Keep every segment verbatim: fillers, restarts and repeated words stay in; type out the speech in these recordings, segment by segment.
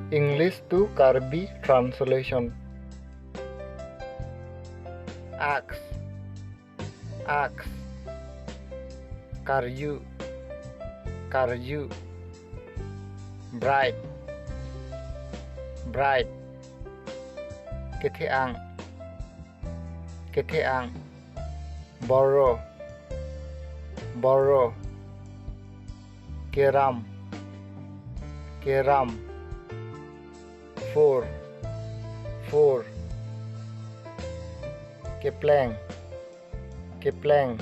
English to Karbi translation. Axe, axe. Karju, karju. Bright, bright. Kethe-ang, kethe-ang. Borrow, borrow. Keram, keram. Four, four. Kepleng, kepleng.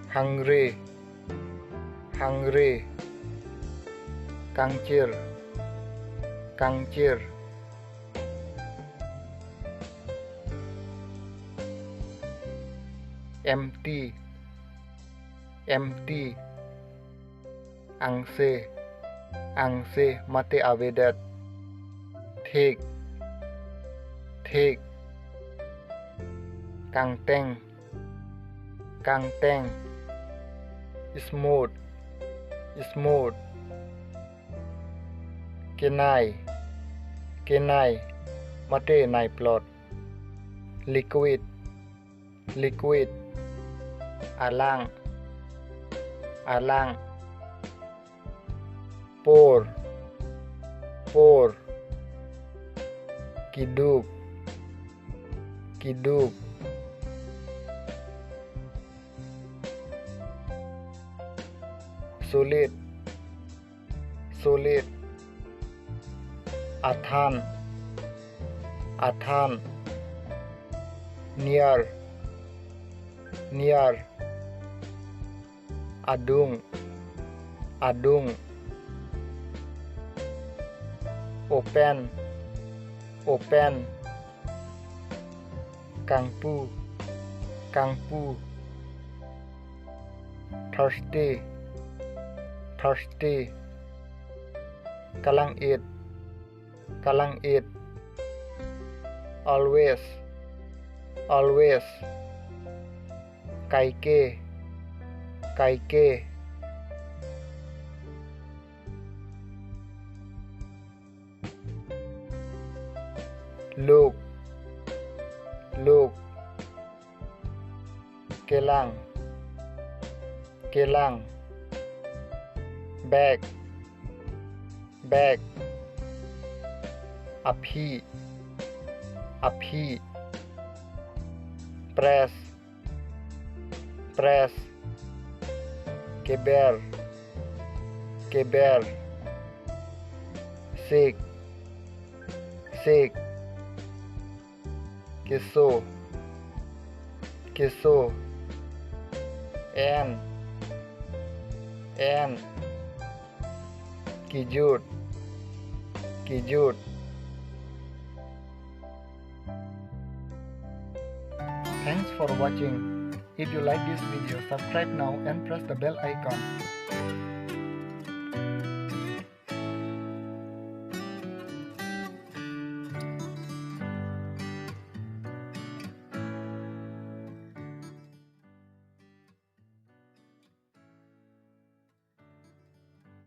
Hungry, hungry. Kangchir, kangchir. Empty, empty. Angse, angse mate avedet. Thik, thik. Kangteng, kangteng. Smooth, smooth. Kenai, kenai mate naiplot. Liquid, liquid. Alang, alang. Poor, poor. Kiduk, kiduk. Solid, solid. Athan, athan. Near, near. Adung, adung. Open, open. Kangpu, kangpu. Thirsty, thirsty. Kalang-it, kalang-it. Always, always. Kaike, kaike. Look, look. Kelang, kelang. Bag, bag. Aphi, aphi. Press, press. Keber, keber. Sik, sik. Keso, keso. An, an. Kejut, kejut. Thanks for watching. If you like this video, subscribe now and press the bell icon.